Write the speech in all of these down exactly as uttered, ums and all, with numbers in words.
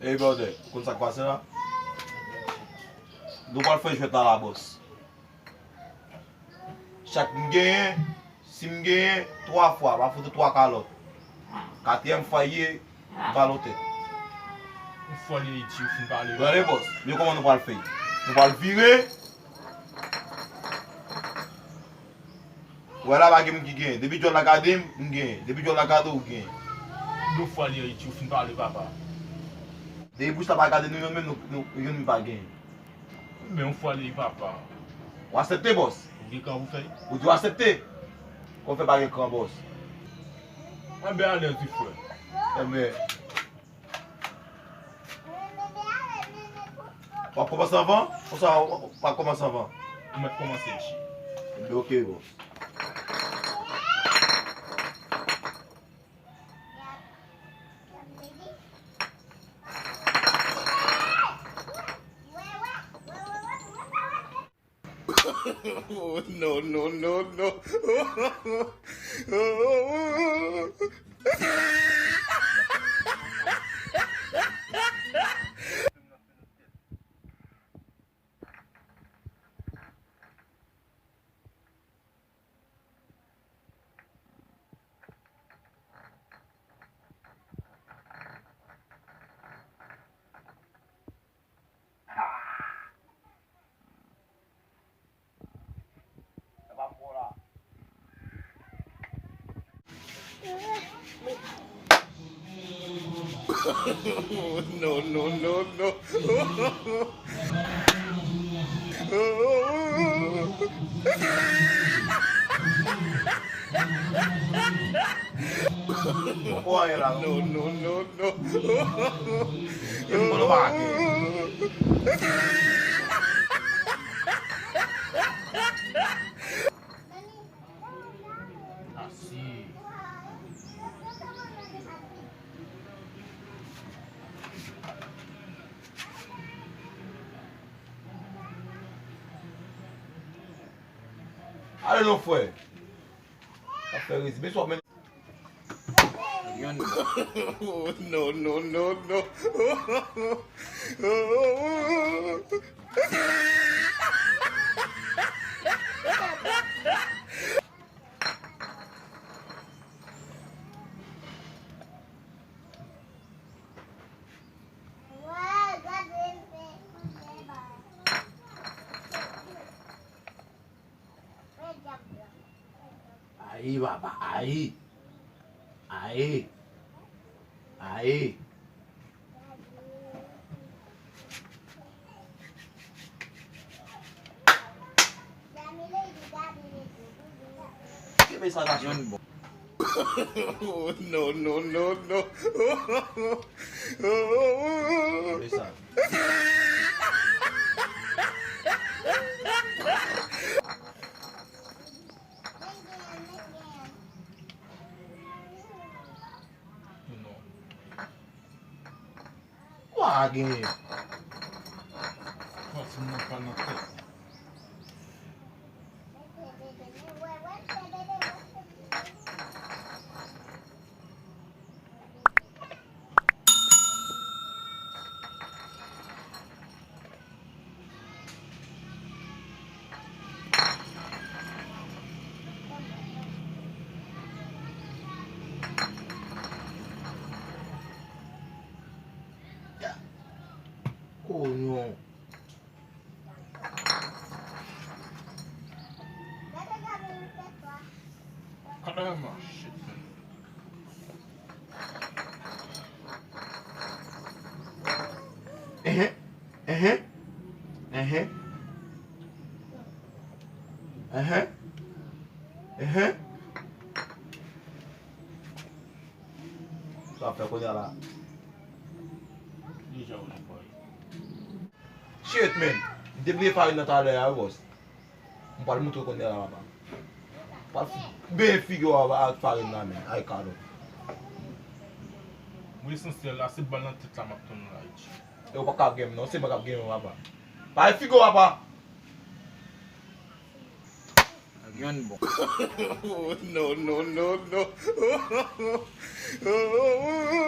Ey, brother, ou konn sa k pase la? Nou pral fè jwèt la, la, bòs. Chak m genyen, si m genyen twa fwa, m a fout ou twa kalòt. Katriyèm fwa ye, m ba l yon tèt. Yon fwa li Ayiti, ou fin pale. Gade, bòs, men kòman nou pral fè. Nou pral vire. Wè la, pa gen moun ki genyen. Depi djòl la gade m, m genyen. Depi djòl la gade w, ou genyen. Yon fwa li Ayiti, ou fin pale, papa. Depi bouch la pa gade nou, nou menm, nou, nou, nou, nou pa genyen. Men yon fwa li, papa. Ou aksepte, bòs? Ou gen kran pou fè? Ou di w aksepte? Kòman fè pa gen kran, bòs? Anben, alèz wi, frè. Enben, w ap kòmanse anvan? Konsa, w ap kòmanse anvan? Ou mèt kòmanse, mesye. Enben, oke, bòs. Oh, no, no, no, no. No, no, no, no. Poko anyen la, non. No, no, no, no. Yo, m konn ou pa gen. Asi. Ale non, frè. Sa fè rezi. Men sou men. Yonn. No, no, no, no. Ayi, papa, ayi. Ayi. Ayi. Ki mesaj la, John? Bon. No, no, no, no. Mesaj. Non. Wa genyen. Pase nan pa nan tèt. Konyon. Caramba, shit, man. Ehe, ehe, ehe, ehe, ehe. Sa w ap fè kounye a la? Deja ou nan kò. Shit, man. M te bliye farin nan talè a, wi, bòs. M pral moutre w kounye a la, papa. Pral f-, benyen figi w ak farin nan, men. Ay, kadon. Mwen esansyèl la, se bal nan tèt la m ap tann la, Richie. E ou pa ka genyen m, non. Se mwen k ap genyen w, papa. Bay figi w, papa. Yonn bon. No, no, no, no.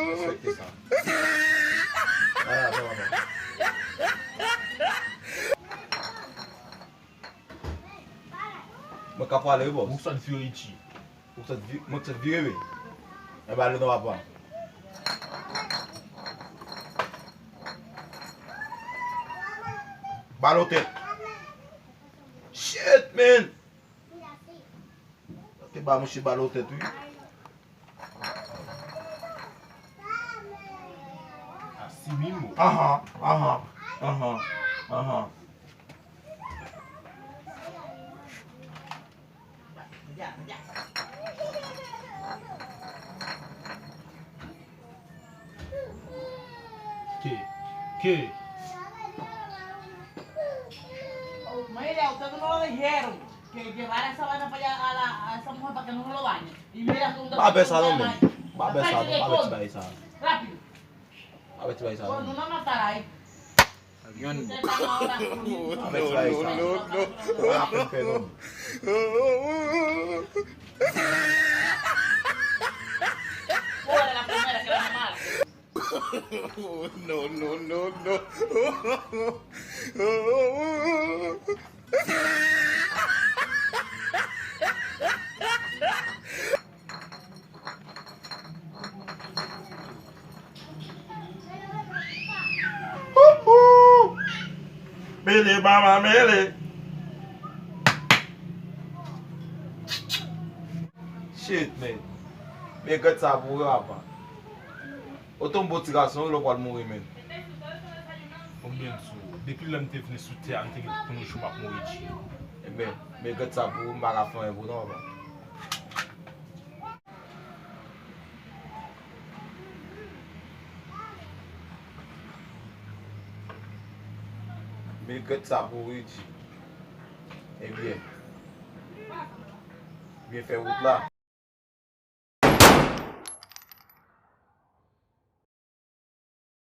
Respekte sa. Ka prale wi, bòs. Ou sot vire Richie. Ou sot vi-, mwen sot vire wi. E bale non papa. Bal o tèt. Shit, man. Te ba mouche bal o tèt wi. Asimi mo. Ahan, ahan, ahan, ahan. Ke, ke. Mwen lè ou te nou lè yero. Ke ke vale esa vale pa ya ala esa mo pa ke nou lo vale. Ba bè sa non men. Ba bè sa non, ba bè ti bagay sa. Rapido. Avèti bay sa. Bon, nou nan nan taray. Yon. Avèti bay sa. Sa apèn fè non. Bon, la primera que la mamá. No, no, no, no. Hou, hou. Mele, mama, mele. Shit, man. Men gad sa pou wè, apa. Ou te yon bon ti gason, wi, lè w pral mouri, men. Ou byen di w. Depi lè m te vini sou tè a, m te gen pou yon jou m ap mouri, G. Ebyen, men gad sa pou ou, m pa ka fè anyen pou ou non, papa. Men gad sa pou ou, wi, G. Ebyen, byen fè wout la.